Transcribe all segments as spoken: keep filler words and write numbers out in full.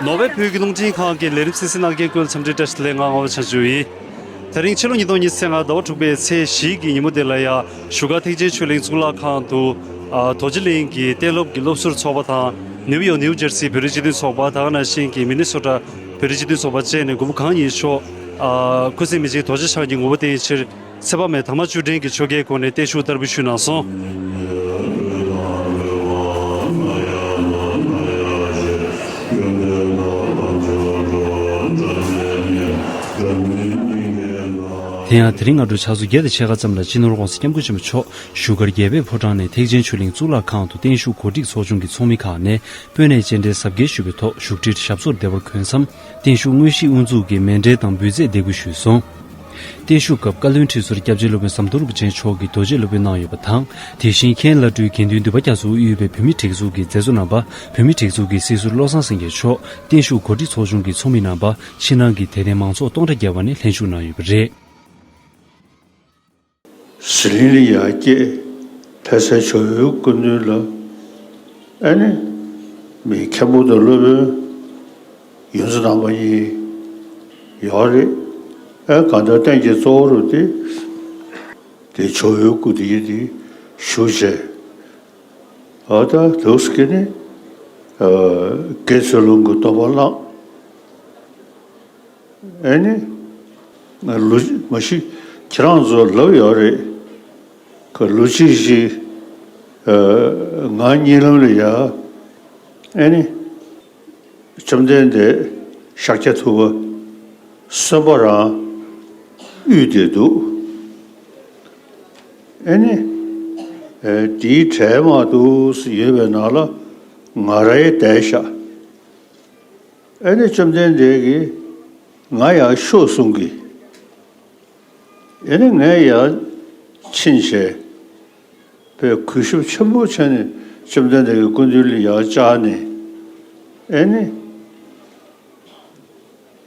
ནོར་ཝེ་བོད་ཀྱི་རླུང་འཕྲིན་ཁང་གི་ལས་རིམ་གསན་གཟིགས་གནང་མཁན་སྐུ་ཚབ་འབྲེལ་བཀྲ་ཤིས་བདེ་ལེགས། ང་ངག་དབང་བྱང་ཆུབ་ཡིན། དེ་རིང་ཕྱི་ལོ་ཉིས་སྟོང་ཉི་ཤུ་རྩ་ལྔ་ཟླ་བ་དྲུག་པའི་ཚེས་བཞི་གི་ཉིན་མོ་དེ་ལ་ཡ། བཞུགས་སྒར་ཐེག་ཆེན་ཆོས་གླིང་གཙུག་ལག་ཁང་དུ། ཨ། རྡོ་རྗེ་གླིང་གི་གཏན་སློབ་ཀྱི་སློབ་ཟུར་ཚོགས་པ་དང་། ནིའུ་ཡོག་ནིའུ་ཇར་སི་བོད་རིགས་སྤྱི་མཐུན་ཚོགས་པ། ད་ག་ནང་བཞིན་གྱི་མི་ནི་སོ་ཊ་བོད་རིགས་སྤྱི་མཐུན་ཚོགས་པ་བཅས་ནས་མགོན་པོ་གང་ཉིད་མཆོག་ཨ། སྐུ་ཚེ་མི་ཤིགས་རྡོ་རྗེ་འཆང་གི་ངོ་བོ་བསྟན་ཕྱིར། ཚེ་དཔག་མེད་དར་མ་བཅུ་འདྲེན་གྱི་ཆོ་གའི་སྒོ་ནས་བརྟན་བཞུགས་བསྟར་འབུལ་ཞུས་གནང་སོང་། དེ་ཡང་དེ་རིང་སྔ་དྲོ་ཕྱག་ཚོད་བརྒྱད་དང་ཕྱེད་ཀ་ཙམ་ལ་སྤྱི་ནོར་༸གོང་ས་༸སྐྱབས་མགོན་ཆེན་པོ་མཆོག་བཞུགས་སྒར་རྒྱལ་བའི་ཕོ་བྲང་ནས་ཐེག་ཆེན་ཆོས་གླིང་གཙུག་ལག་ཁང་དུ་བརྟན་བཞུགས་གོ་སྒྲིག་ཚོགས་ཆུང་གི་ཚོགས་མི་ཁག་ནས་སྤོས་སྣེས་སྤྱན་འདྲེན་གཟབ་རྒྱས་ཞུས་པའི་ཐོག་བཞུགས་ཁྲིར་ཞབས་སོར་བདེ་བར་འཁོད་མཚམས། བརྟན་བཞུགས་དངོས་གཞི་དབུ་འཛུགས་ཀྱིས་མཎྜལ་དང་འབུལ་རྫས་འདེགས་འབུལ་ཞུས་སོང་། བརྟན་བཞུགས་སྐབས་བཀའ་བློན་ཁྲི་ཟུར་སྐྱབས་རྗེ་སློབ་དཔོན་ཟམ་གདོང་རིན་པོ་ཆེ་མཆོག་གིས་རྡོ་རྗེ་སློབ་དཔོན་གནང་ཡོད་པ་དང་། དེ་བཞིན་མཁན་བླ་སྤྲུལ་དགེ་འདུན་འདུས་པ་རྒྱ་མཚོ་དབུས་པའི་བོད་མིའི་སྒྲིག་འཛུགས་ཀྱི་མཛད་གཙོ་རྣམ་པ། བོད་མིའི་སྒྲིག་འཛུགས་ཀྱི་སྲིད་ཟུར་བློ་བཟང་སེང་གེ་མཆོག་བརྟན་བཞུགས་གོ་སྒྲིག་ཚོགས་ཆུང་གི་ཚོགས་མི་རྣམ་པ། ཕྱི་ནང་གི་དད་ལྡན་མང་ཚོགས་སྟོང་ཕྲག་བརྒལ་བ་ནས་ལྷན་ཞུགས་གནང་ཡོད་པ་རེད། ཟི་ལིང་ལ་ཡར་སྐྱེས། ཕལ་ཆེར་ཇོ་བོའི་སྐུ་མདུན་ལ་ཨ་ནི་མི་མཁན་པོ་དང་སློབ་དཔོན་ཡོངས་སུ་གནང་བ་གཉིས་ཡོད་རེད། ཨ། གང་ལྟར་རྟེན་གྱི་གཙོ་བོ་རུ་དེ་དེ་ཇོ་བོའི་སྐུ་དེ་ཡིན་དེ་ཞུ་བྱས། ཨ། ད་དུས་ཀྱི་ནི་ཨ། དགེ་ཚུལ་སློང་གི་སྟོན་པ་བླངས། ཨ་ནི། ང་ལོ་མ་གཞི་ཁྱེད་རང་ཚོ་ལབ་ཡོད་རེད། ཁ་ལོ་གཅིག་ཞིག་ཨ། ང་གཉིད་ལམ་ལ་ཡ། ཨ་ནི། བཅོམ་ལྡན་འདས་ཤཱཀྱ་ཐུབ་པ་གསོན་པོ་རང་དབུས་དེར་འདུག་ཨ་ནི། ཨ། དེའི་གྲལ་མ་འདུག་ཡོད་པའི་ནང་ལ་ང་རང་བསྡད་ཤག་ཨ་ནི་བཅོམ་ལྡན་འདས་ཀྱིས་ང་ཡར་ཤོག་གསུང་གི། ཨ་ནི་ངས་ཡར་ཕྱིན་བྱས་པའི་གུས་ཞབས་ཆེན་པོ་བྱས་ནས་བཅོམ་ལྡན་འདས་ཀྱི་སྐུ་མདུན་ལ་ཡར་བཅར་ནས། ཨ་ནི་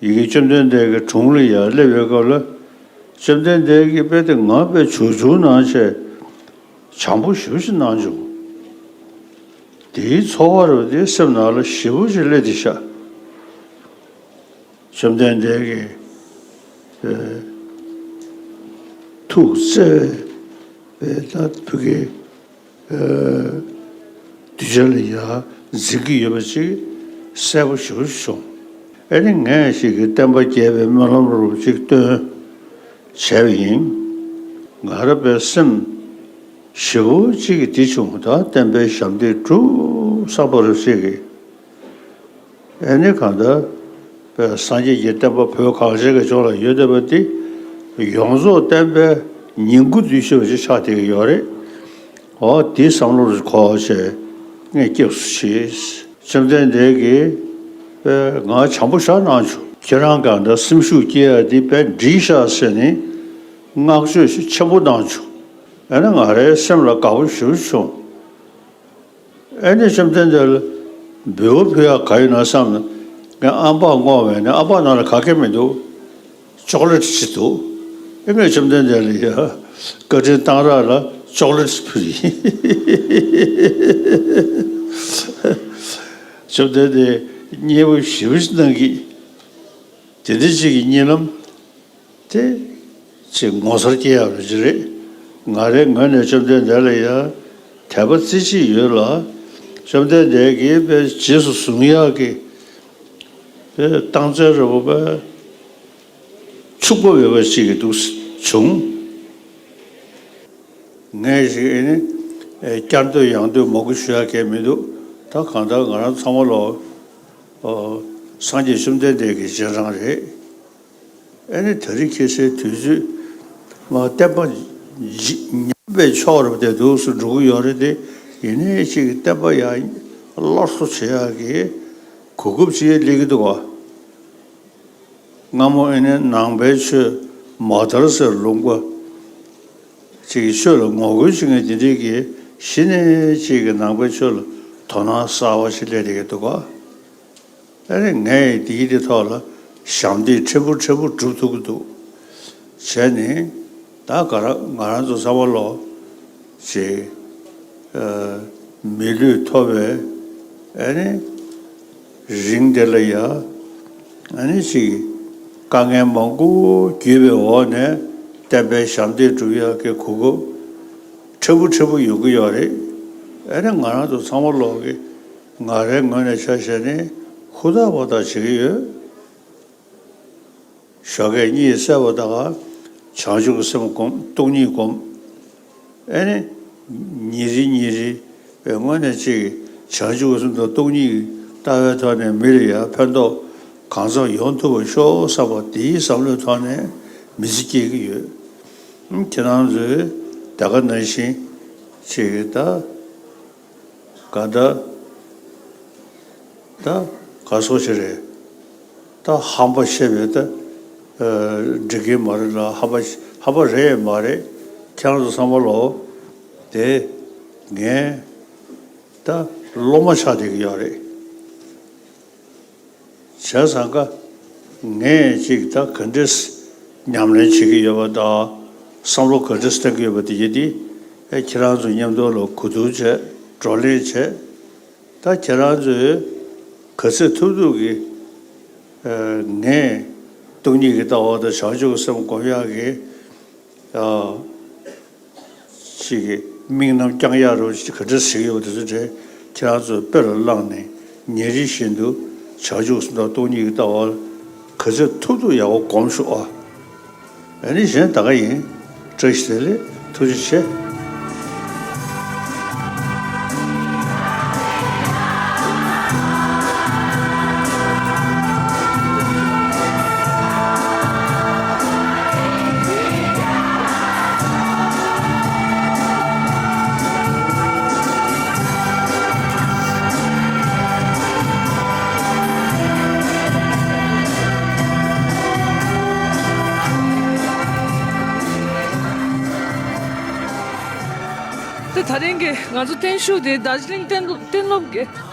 ཡི་གེ་བཅོམ་ལྡན་འདས་ཀྱི་དྲུང་ལ་ཡར་སླེབས་པའི་སྐབས་ལ། བཅོམ་ལྡན་འདས་ཀྱིས་དཔེ་དེ་ང་དཔེ་བྱུང་བྱུང་གནང་བྱས། བྱམས་པོ་ཞེ་པོ་ཞིག་གནང་བྱུང་། དེའི་ཚོར་བ་རུ་དེ་སེམས་ནང་ལ་ཞེ་པོ་ཞིག་སླེབས་ཏེ་ཤག་བཅོམ་ལྡན་འདས་ཀྱིས་ཨ། ཐུགས་བརྩེ་བས་ད་བུ་གའི་ཨ། གདུལ་བྱ་ལ་ཡ་འཛིན་གྱི་ཡོད་པ་ཅིག་གསལ་པོ་ཞེ་པོ་ཞིག་བྱུང་། ཨ་ནི་ངས་ཞིག་གི་བསྟན་པ་རྒྱས་པའི་སྨོན་ལམ་རུ་ཅིག་བཏོན་བྱས་པ་ཡིན། ང་རང་པའི་སེམས་ཞེ་པོ་ཅིག་གི་འདི་བྱུང་། ད་བསྟན་པའི་ཞབས་འདེགས་གྲུབ་བསམ་པ་རུ་ཅིག་གི། ཨ་ནི་གང་ལྟར་པའི་སངས་རྒྱས་ཀྱི་བསྟན་པ་བོད་གངས་ཅན་གྱི་ལྗོངས་ལ་ཡོད་བསྡད་པ་འདི་ཡོངས་རྫོགས་བསྟན་པའི་ཉིང་ཁུ་འདུས་ཤོས་ཅིག་ཆགས་བསྡད་ཀྱི་ཡོད་རེད། འོ་འདིའི་བསམ་བློ་རུ་འཁོར་བྱས་ངས་སྐྱབས་སུ་མཆི། བཅོམ་ལྡན་འདས་ཀྱིས་པའི་ང་བྱམས་པོ་ཞེ་གནང་བྱུང་། ཁྱེད་རང་གང་ལྟར་སེམས་ཤུགས་སྐྱེ་ཡ་འདི་དཔེ་འགྲིག་ཤག་ཟེར་ནས་བསྔགས་བརྗོད་ཞིག་ཆེན་པོ་གནང་བྱུང་། ཨ་ནི་ང་རའི་སེམས་ལ་དགའ་པོ་ཞེ་པོ་བྱུང་། ཨ་ནི་བཅོམ་ལྡན་འདས་ལ་འབུལ་བ་ཕུལ་ཡག་ག་ཡོད་ན་བསམ་ན། ངས་ཨམ་ཕག་བསྔོགས་པས་ནི་ཨམ་ཕག་ནང་ལ་ག་གེ་མི་འདུག་ཅོག་ལེ་ཊི་ཅིག་འདུག་ཨ་ནི་བཅོམ་ལྡན་འདས་ལ་ཡ་བཀའ་དྲིན་གཏང་རག་ལ་ཅོག་ལེ་ཊི་ཕུལ་ཡིན། བཅོམ་ལྡན་འདས་མཉེས་པོ་ཞེ་པོ་ཞིག་གནང་གི། དེ་འདྲ་ཅིག་གི་གཉིད་ལམ་དེ་ཅིག་ངོ་མཚར་སྐྱེ་ཡག་རེད་ཅིག་རེད། ང་རའི་ངོས་ནས་བཅོམ་ལྡན་འདས་ལ་ཡང་དད་པ་རྩེ་གཅིག་ཡོད་ལ། བཅོམ་ལྡན་འདས་ཀྱིས་དཔེ་རྗེས་སུ་བཟུང་ཡག་གི་དཔེ་སྟངས་འཛིན་རེ་བོ་དཔེ་ཕྱུག་པོ་ཡོད་པ་ཅིག་གི་འདུག་བྱུང་། ངས་ཞིག་ཨེ་ནི་བསྐྱར་ཟློས་ཡང་ཟློས་མང་པོ་ཞུ་ཡག་གང་ཡང་མི་འདུག་ད་གང་ལྟར་ང་རང་ཚང་མ་ལོ་སངས་རྒྱས་བཅོམ་ལྡན་འདས་ཀྱི་རྗེས་འབྲང་རེད། ཨེ་ནི་ད་རེས་ཁ་སང་དུས་ཚོད་མ་བསྟན་པ་ཉམས་པའི་ཕྱོགས་རུ་དེ་འདུག་སེ་འགྲོ་གི་ཡོད་རེད་དེ། ཡིན་ནའི་ཅིག་བསྟན་པ་ཡང་སླར་གསོ་བྱེད་ཡག་གི་གོ་སྐབས་ཅིག་སླེབས་ཀྱི་འདུག་བ། སྔ་མོ་ཨེ་ནི་ནང་པའི་ཆོས་མ་དར་ཟེར་ལུང་པ་ཅིག་གི་ཆོས་ལ་ངོ་རྒོལ་བྱེད་མཁན་དེ་འདྲས་ཀྱི་གཞི་ནས་ཅིག་གི་ནང་པའི་ཆོས་ལ་དོ་སྣང་གསར་བ་ཞིག་སླེབས་བསྡད་ཀྱི་འདུག་ག་ཨ་ནི་ངས་དེའི་དེ་ཐོག་ལ་ཞབས་འདེགས་ཕྲན་བུ་ཕྲན་བུ་སྒྲུབ་ཐུབ་ཀྱི་འདུག་བྱས་ནས། ད་ག་ར་ང་རང་ཚོ་ཚང་མ་ལོ་ཅིག་ཨ་མི་ལུས་ཐོབ་པའི་ཨ་ནི། རིང་དེ་ལ་ཡ། ཨ་ནི་ཅིག་དཀའ་ངལ་མང་པོ་བརྒྱུད་པའི་འོག་ནས་བསྟན་པའི་ཞབས་འདེགས་སྒྲུབ་ཡག་གི་གོ་སྐབས་ཕྲན་བུ་ཕྲན་བུ་ཡོང་གི་ཡོད་རེད། ཨ་ནི་ང་རང་ཚོ་ཚང་མ་ལོག་གི་ང་རའི་ངོས་ནས་ཆ་བཞག་ནས་ཧུར་ཐག་འབད་ཐག་བྱེད་ཀྱི་ཡོད། ཞོགས་ཀས་གཉིད་སད་པ་དང་བྱང་ཆུབ་ཀྱི་སེམས་སྒོམ། སྟོང་ཉིད་སྒོམ། ཨེ་ནི། ཉིན་རེ་ཉིན་རེ་བའི་སྔོན་ནས་ཅིག་བྱང་ཆུབ་ཀྱི་སེམས་དང་སྟོང་ཉིད་ལྟ་བའི་ཐོག་ནས་མི་ལ་ཡང་ཕན་ཐོགས་གང་འཚམ་ཡོང་ཐུབ་པ་ཤོག་བསམ་པ་དེའི་བསམ་བློའི་ཐོག་ནས་མི་ཚེ་སྐྱེལ་གྱི་ཡོད། ཁྱེད་རང་ཚོས་ད་ག་ནང་བཞིན་ཅིག་ད། ག་ད། ད་ག་སོགས་ཤིག་རེད། ད་ཧམ་པ་བཤད་པའི་ད། འགྲིག་གི་མ་རེད་ལ། ཧམ་པ་ཧམ་པ་རེད་མ་རེད། ཁྱེད་རང་ཚོ་བསམ་བློ་དེ་ངས་ད་སློབ་མ་ཆགས་བསྡད་ཀྱི་ཡོད་རེད། བྱས་ཙང་ཀ་ངས་ཅིག་ད་ག་འདྲས་ཉམས་ལེན་བྱེད་ཀྱི་ཡོད་པ་དང་བསམ་བློ་ག་འདྲས་གཏོང་གི་ཡོད་པ་དེ་ཡིན་དེ། ཨེ་ཁྱེད་རང་ཚོ་མཉམ་དུ་ལ་གོ་བསྡུར་བྱས། བགྲོ་གླེང་བྱས། ད་ཁྱེད་རང་ཚོས་ག་ཚོད་ཐུབ་ཐུབ་ཀྱིས་ཨ་ངས་སྟོང་ཉིད་ཀྱི་ལྟ་བ་དང་བྱང་ཆུབ་ཀྱི་སེམས་སྒོམ་ཡག་གི་ཨ་ཅིག་གི་དམིགས་རྣམ་བསྐྱང་ཡག་རུ་ག་འདྲ་ཞིག་ཡོད་པ་དེ་ཚོ་དེ་ཁྱེད་རང་ཚོས་དཔེ་ལ་བླངས་ནས་ཉིན་རེ་བཞིན་དུ་བྱང་ཆུབ་ཀྱི་སེམས་དང་སྟོང་ཉིད་ཀྱི་ལྟ་བ་ག་ཚོད་ཐུབ་ཐུབ་ཡག་པོ་སྒོམ་ཤོག་ཨ། ཨ་ནི་གཞན་ད་ག་ཡིན། བཀྲ་ཤིས་བདེ་ལེགས། ཐུགས་རྗེ་ཆེ། ད་ད་རིང་གི་ང་ཚོ་བརྟན་བཞུགས་དེ་དར་ཇི་ལིང་གཏན་སློབ་གཏན་སློབ་ཀྱི་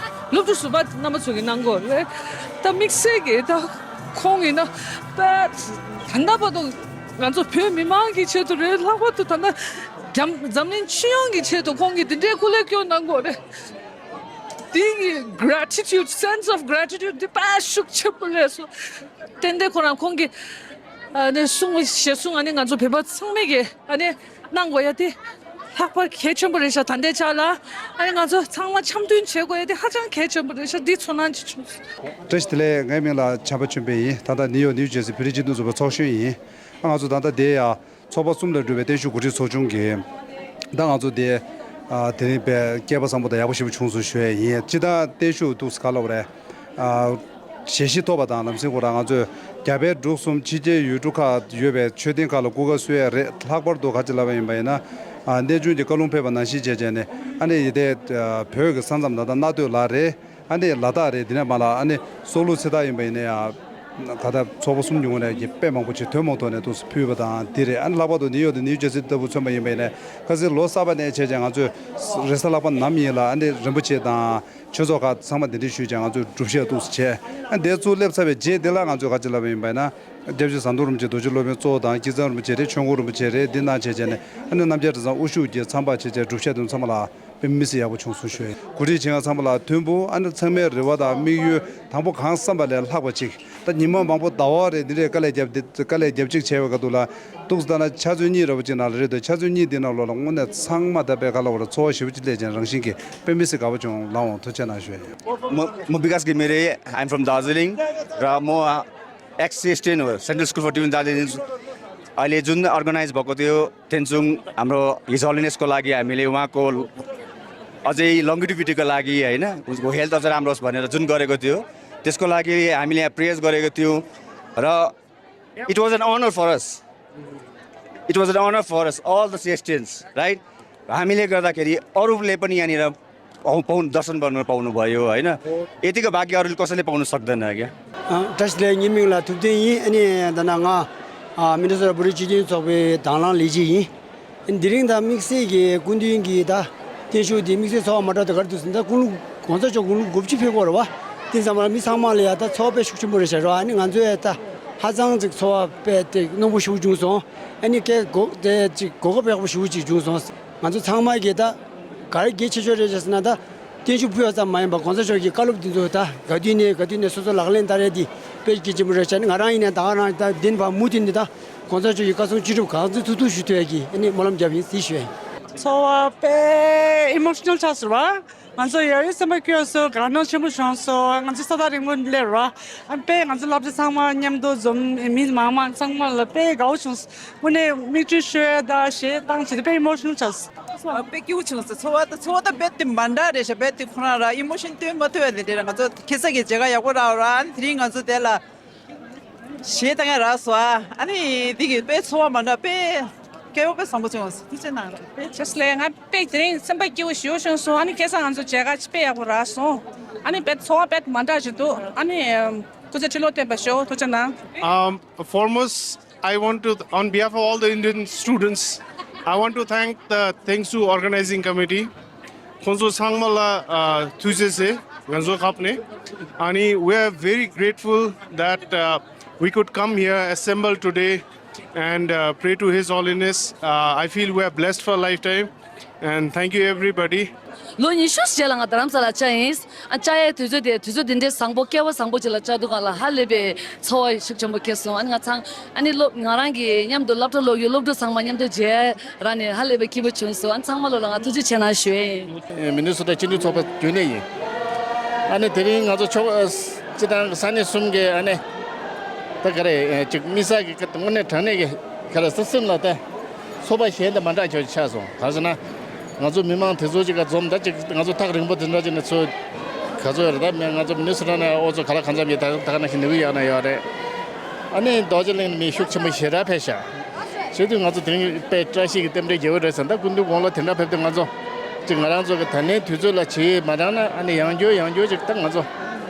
སློབ་ཕྲུག་ཟུར་པ་རྣམ་པ་ཚོ་གིས་གནང་གི་ཡོད་རེད། ད་དམིགས་བསལ་གྱིས་ད་ཁོང་ཡིན་ན་དཔེ་ད་ལྟ་བར་དུ་ང་ཚོ་བོད་མི་མང་གི་ཆེད་དུ་རེད། ལྷག་པར་དུ་ད་ལྟ་འཛམ་འཛམ་གླིང་སྤྱི་ཡོངས་ཀྱི་ཆེད་དུ་ཁོང་གིས་འདི་འདྲའི་སྐུ་ལས་བསྐྱོན་གནང་གི་ཡོད་རེད། དེ་གི་gratitude, sense of gratitude དེ་དཔེ་ཤུགས་ཆེན་པོ་སླེབས་སོང་། ཏན་ཏན་ཁོ་རང་ཁོང་གིས་ཨ་ནི་གསུངས་པ་ཞེས་གསུངས། ཨ་ནི་ང་ཚོ་བོད་པ་ཚང་མས་ཀྱི་ཨ་ནི་གནང་དགོས་ཡ་དེ་ལྷག་པར་གལ་ཆེན་པོ་རེད་ཤག་ད་ལྟའི་ཆ་ལ་ཨ་ནི་ང་ཚོ་ཚང་མ་འཆམ་མཐུན་བྱེད་དགོས་ཡ་དེ་ཧ་ཅང་གལ་ཆེན་པོ་རེད་ཤག་འདི་ཚོར་སྣང་ཅིག་བྱུང་སོང་། བཀྲ་ཤིས་བདེ་ལེགས། ངའི་མིང་ལ་བྱམས་པ་ཆོས་འཕེལ་ཡིན། ད་ལྟ་ནིའུ་ཡོག་ནིའུ་ཇར་སི་བོད་རིགས་སྤྱི་མཐུན་ཚོགས་པའི་ཚོགས་གཞོན་ཡིན། ཨ་ང་ཚོ་ད་ལྟ་དེ་ཡ། ཚོགས་པ་གསུམ་ལས་གྲུབ་པའི་བརྟན་བཞུགས་གོ་སྒྲིག་ཚོགས་ཆུང་གིས་ད་ང་ཚོ་འདི་ཨ་དེ་རིང་དཔེ་སྐལ་པ་བཟང་པོ་དང་ཡག་པོ་ཞེ་པོ་བྱུང་སོང་ཞུ་ཡས་ཡིན། སྤྱིར་བཏང་བརྟན་བཞུགས་འདུག་ག་ལབ་རེད། ཨ་ཞལ་བཞེས་ཐོབ་པ་དང་ལམ་སེང་ཁོ་རང་ང་ཚོས་རྒྱ་བལ་འབྲུག་གསུམ་ཕྱི་རྒྱལ་ཡུལ་གྲུ་ཁག་ཡོད་པའི་མཆོད་རྟེན་ཁག་ལ་སྐུ་ཁ་གསོལ་ཡས་རེད། ལྷག་པར་དུ་ག་ཅི་ལབ་པ་ཡིན་པ་ཡིན་ན། ཨ་གནས་ཆུང་གི་བཀའ་ལུང་ཕེབས་པ་ནང་བཞིན་བྱས་བྱས་ནས་ཨ་ནི་ཡི་དེ་བོད་ཀྱི་ས་མཚམས་ད་ལྟ་རྣ་སྟོད་ལ་རེད། ཨ་ནི་ལ་དྭགས་རེད། འདི་ནས་མར་ལ་ཨ་ནི་སོག་ལུ་ཚེ་ཐར་ཡིན་པ་ཡིན་ན་ཡང་ད་ལྟ་ཚོགས་པ་གསུམ་གྱི་ངོས་ནས་ཀྱི་དཔེ་མང་པོ་ཅིག་དོན་མང་ཐོག་ནས་འདུག་སེ་ཕུལ་བ་དང་འདི་རེད། ཨ་ནི་ལྷག་པར་དུ་ནིའུ་ཡོག་དང་ནིའུ་ཇར་སི་ལྟ་བུ་མཚོན་པ་ཡིན་པ་ཡིན་ན་ཁ་སང་ལོ་གསར་པ་ནས་བྱས་ཀྱང་ང་ཚོས་རེས་གཟའ་ལྷག་པ་ནམ་ཡིན་ལ་ཨ་ནི་རིན་པོ་ཆེ་དང་ཆོས་ཚོགས་ཁག་ཚང་མ་གདན་འདྲེན་ཞུས་ཀྱང་ང་ཚོས་སྒྲུབ་བཤད་འདུག་སེ་བྱས། ཨ་འདི་ཚུར་སླེབས་ཚར་བའི་རྗེས་འདི་ལ་ང་ཚོས་ག་ཅི་ལབ་པ་ཡིན་པ་ཡིན་ན། སྐྱབས་རྗེ་ཟམ་གདོང་རིན་པོ་ཆེ་རྡོ་རྗེ་སློབ་དཔོན་གཙོ་བོ་དང་སྐྱིད་ཚང་རིན་པོ་ཆེ་རེད། ཆོས་འཁོར་རིན་པོ་ཆེ་རེད། འདི་གནང་བྱས་བྱས་ནས་ཨ་ནི་རྣམ་རྒྱལ་གྲྭ་ཚང་དབུ་བཞུགས་ཀྱི་མཚམས་པ་བྱས་བྱས་སྒྲུབ་བཤད་དེ་ཚང་མ་ལ་དཔེ་མི་སྲིད་ཡག་པོ་བྱུང་སོང་ཞུ་ཡ་ཡིན། གོ་སྒྲིག་བྱེད་མཁན་ཚང་མ་ལ་མཐུན་པོ། ཨ་ནི་ཚང་མའི་རེ་བ་དང་དམིགས་ཡུལ་དང་པོ་གང་བསམ་པ་ལས་ལྷག་པ་ཅིག་ད་ཉི་མ་མང་པོ་ཟླ་བ་རེ་འདི་འདྲའི་དཀའ་ལས་རྒྱབ་འདི་དཀའ་ལས་རྒྱབ་ཅིག་བྱས་པའི་སྐབས་དུ་ལ་འདུག་སེ་ལྟ་ན་ཆུ་ཚོད་གཉིས་རེ་བ་ཅིག་ནང་ལ་རེད་འདུག་ཆུ་ཚོད་གཉིས་འདི་ནང་ལོགས་ལ་དངོས་གནས་ཚང་མ་ད་དཔེ་ག་ལ་བར་ཚོར་བ་ཞེ་པོ་ཅིག་སླེབས་ཀྱང་རང་བཞིན་གྱིས་དཔེ་མི་སྲིད་དགའ་པོ་བྱུང་། ལགས་འོང་། ཐུགས་རྗེ་གནང་ཞུ་ཡ་ཡིན། म म विकास Ghimire, I am from Darjeeling. र म एक्स सिएसटिएन हो, सेन्ट्रल स्कुल फर टिचिङ दार्जिलिङ। अहिले जुन अर्गनाइज भएको थियो तेन्सुङ, हाम्रो हिज होलिनेसको लागि हामीले उहाँको अझै लङ्गिटिभिटीको लागि, होइन, उसको हेल्थ अझ राम्रो होस् भनेर जुन गरेको थियो, त्यसको लागि हामीले यहाँ प्रेयर्स गरेको थियौँ। र it was an honor for us, it was an honor for us all the सिएसटिएन्स, राइट? हामीले गर्दाखेरि अरूले पनि यहाँनिर पाउ पाउनु दर्शन गर्न पाउनुभयो, होइन? यतिको भाग्य अरूले कसैले पाउनु सक्दैन क्या। བཀྲ་ཤིས་བདེ་ལེགས། ངའི་མིང་ལ་ཐུབ་བསྟན་ཡིན། ཨ་ནི་ད་ནང་ང་མི་ནི་སོ་ཊ་བོད་རིགས་སྤྱི་མཐུན་ཚོགས་པའི་དང་བླངས་ལས་བྱེད་ཡིན། ཨ་ནི་དེ་རིང་ད་དམིགས་བསལ་གྱི་སྐུ་མདུན་གྱི་ད་བརྟན་བཞུགས་འདི་དམིགས་བསལ་ཚོགས་པ་མ་འདྲ་ད་གར་འདུག་ཟིན། ད་ཀུན་སློང་གོང་ས་མཆོག་ཀུན་སློང་དགུ་བཅུ་ཕེབས་ཀྱི་ཡོད་རེད་བ། དེ་ཙམ་པ་ལ་མི་ཚང་མ་ལ་ཡ་ད་ཚོར་བ་དཔེ་ཤུགས་ཆེན་པོ་རེད་ཤག་རེད་བ། ཨ་ནི་ང་ཚོ་ཡ་ད་ཧ་ཅང་ཅིག་ཚོར་བ་དཔེ་དེ་རྣོན་པོ་ཞེ་པོ་བྱུང་སོང་། ཨ་ནི་སྐད་གོ་དེ་ཅིག་གོ་སྐབས་ཡག་པོ་ཞེ་པོ་ཅིག་བྱུང་སོང་། ང་ཚོ་ཚང་མ་གིས་ད་ག་རེ་གལ་ཆེ་ཤོས་རེད་ཟེར་ན་ད། བརྟན་བཞུགས་ཕུལ་བ་ཙམ་མ་ཡིན་པར་གོང་ས་མཆོག་གི་བཀའ་སློབ་འདི་ཚོ་ད་ག་དུས་ནས་ག་དུས་ནས་སོ་སོ་ལག་ལེན་བསྟར་ཡ་འདི་དཔེ་གལ་ཆེན་པོ་རེད་ཤག་ང་རང་ཡིན་ན་ད་ག་རང་ད་འདི་ནས་ཕར་མུ་མཐུད་ནས་ད་གོང་ས་མཆོག་གི་བཀའ་གསུང་ཅི་སྒྲུབ་གང་ཚུད་ཐུབ་ཐུབ་ཞུ་ཐུབ་ཡ་གི་ཨ་ནི་སྨོན་ལམ་རྒྱབ་ཡིན་ཟེར་ཞུ་ཡ་ཡིན། ཚོར་བ་དཔེ་ཨི་མོ་ཤི་ནལ་ཆགས་སོང་བ། ང་ཚོ་ཡ་ཡི་སེམས་པ་སྐྱོ་སོང་། དགའ་སྣང་ཆེན་པོ་བྱུང་སོང་། ང་ཚོ་ས་ཐག་རིང་པོ་སླེབས་ར། ཨ་དཔེ་ང་ཚོ་སློབ་གྲྭ་ཚང་མ་མཉམ་དུ་འཛོམས། མི་མང་མང་ཚང་མ་ལ་དཔེ་དགའ་བོ་བྱུང་སོང་། དངོས་གནས་མིག་ཆུ་ཤོར་ཡ་དང་གཞས་བཏང་བྱས་ཏེ་དཔེ་ཨི་མོ་ཤི་ནལ་ཆགས་སོང་། ཨ་དཔེ་སྐྱིད་པོ་བྱུང་སོང་། ཚོར་བ་དང་ཚོར་བ་དང་རྦད་དེ་མ་འདྲ་རེད་ཤག་རྦད་དེ་ཁོ་རང་ར་ཨི་མོ་ཤན་སྟོན་མ་ཐུབ་ཡ་དེ་འདྲ་ར། ང་ཚོ་ཁ་སང་གི་མཇལ་ཁ་ཡག་པོ་རག་ར། ཨ་ནི་དེ་རིང་ང་ཚོ་དེ་ལ་གཞས་བཏང་ཡ་རག་སོང་ཨ། ཨ་ནི་དེ་གི་དཔེ་ཚོར་བ་མ་འདྲ་དཔེ་སྐལ་བ་དཔེ་བཟང་པོ་བྱུང་སོང་། ཐུགས་རྗེ་གནང་། ཅེས་ལེ་ང་དཔེ་དེ་རིང་སེམས་པ་སྐྱིད་པོ་ཞེ་པོ་བྱུང་སོང་། ཨ་ནི་ཁ་སང་ང་ཚོ་མཇལ་ཁ་དཔེ་ཡག་པོ་རག་སོང་། ཨ་ནི་དཔེ་ཚོར་བ་དཔེ་མ་འདྲ་ཞིག་འདུག་ཨ་ནི་སྐུ་ཚེ་ཁྲི་ལོ་བརྟན་པ་ཤོག་ཐུགས་རྗེ་གནང་། Um, foremost, I want to, on behalf of all the Indian students, I want to thank the Thenksu Organizing Committee. ཁོང་ཚོ་ཚང་མ་ལ་ཨ་ཐུགས་རྗེ་ཆེ། ང་ཚོ་ཁ་ནས། ཨ་ནི་we are very grateful that uh, we could come here, assemble today and uh, pray to His Holiness. Uh, I feel we are blessed for a lifetime and thank you everybody. ལོ་ཉི་ཤུ་རྗེས་ལ་ང་རྡ་རམ་ས་ལ་བཅར་ཡིན། ཨ་བཅར་ཡའི་དུས་ཚོད་དེ་དུས་ཚོད་འདི་འདྲའི་བཟང་པོ་སྐལ་བ་བཟང་པོ་ཅིག་ལ་བཅར་འདུག་ག་ལ་ཧ་ལས་པའི་ཚོར་བ་ཤུགས་ཆེན་པོ་སྐྱེས་སོང་། ཨ་ནི་ང་ཚང་ཨ་ནི་སློབ་ང་རང་གི་མཉམ་དུ་སློབ་གྲྭ་སློབ་ཡུལ་སློབ་ཕྲུག་ཚང་མ་མཉམ་དུ་མཇལ་རག་ནས་ཧ་ལས་པའི་སྐྱིད་པོ་བྱུང་སོང་། ཨ་ཚང་མ་ལོ་ལ་ང་ཐུགས་རྗེ་ཆེ་གནང་ཞུ་ཡ་ཡིན། མི་ནི་སོ་ཊ་སྤྱི་མཐུན་ཚོགས་པ་བརྒྱུད་ནས་ཡིན། ཨ་ནི་དེ་རིང་ང་ཚོ་ཕྱོགས་སྤྱི་བཏང་གི་ས་གནས་གསུམ་གི་ཨ་ནི་ད་ག་རེ་ཅིག་དམིགས་བསལ་གི་དངོས་གནས་དྲང་གནས་ཀྱི་ག་རེ་ས་སེམས་ལ་ད་ཚོར་བ་གཞན་དང་མ་འདྲ་ཁྱོད་ཆགས་སོང་། ག་རེ་ཟེར་ན། ང་ཚོ་མི་མང་དེ་ཚོ་ཅིག་ག་འཛོམས་ད་ཅིག་ང་ཚོ་ཐག་རིང་པོ་དེ་འདྲ་ཅིག་ནས་ཚོ་ག་ཚོད་རེད་ད། མི་ང་ཚོ་མི་ནི་སོ་ཊ་ནས་ཨོ་ཚོ་ག་ལ་གང་འཚམ་ཡོད་ད་ད་ག་ནང་བཞིན་ནིའུ་ཡོག་ནས་ཡོད་རེད། ཨ་ནི་རྡོ་རྗེ་གླིང་ནས་མི་ཤུགས་ཆེན་པོ་ཞེ་དྲག་ཕེབས་ཤག་བྱེད་དུས་ང་ཚོ་དེ་རིང་དཔེ་བཀྲ་ཤིས་ཀྱི་རྟེན་འབྲེལ་རྒྱས་པོ་རེད་ཟེར། ད་སྐུ་མདུན་དགུང་ལོ་དེ་འདྲ་ཕེབས་དུས་ང་ཚོ་ཅིག་ང་རང་ཚོ་གི་ད་ལན་དུས་ཚོད་ལ་བྱེད་མ་རག་ན་ཨ་ནི་ཡང་བསྐྱར་ཡང་བསྐྱར་ཅིག་ད་ང་ཚོ་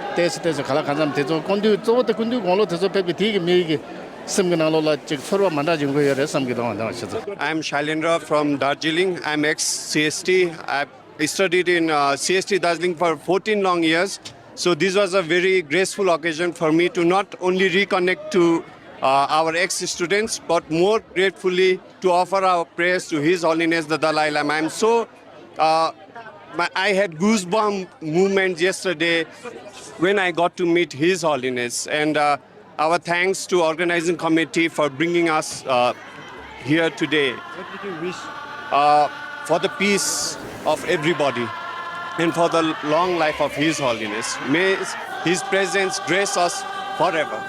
ཏོག་ཙམ་ཏོག་ཙམ་ག་ལ་གང་འཚམ་དེ་ཚོ་སྐུ་མདུན་གཙོ་བོ་དེ་སྐུ་མདུན་དགུང་ལོ་དེ་ཚོ་ཕེབས་དུས་དེའི་གི་མི་གི་སེམས་ཀྱི་ནང་ལོགས་ལ་ཅིག་ཚོར་བ་མ་འདྲ་ཅིག་ཡོང་གི་ཡོད་རེད་བསམ་གི་འདུག་ཨ་ནི་ང་ཆུ་ཚོད། I am Shailendra from Darjeeling. I am ex C S T. I studied in uh, C S T Darjeeling for fourteen long years. So this was a very graceful occasion for me to not only reconnect to uh, our ex-students, but more gratefully to offer our prayers to His Holiness the Dalai Lama. I'm so uh, my, I had goosebump movement yesterday when I got to meet His Holiness, and uh, our thanks to organizing committee for bringing us uh, here today. What did you wish? Uh, for the peace of everybody and for the long life of His Holiness. May His presence grace us forever.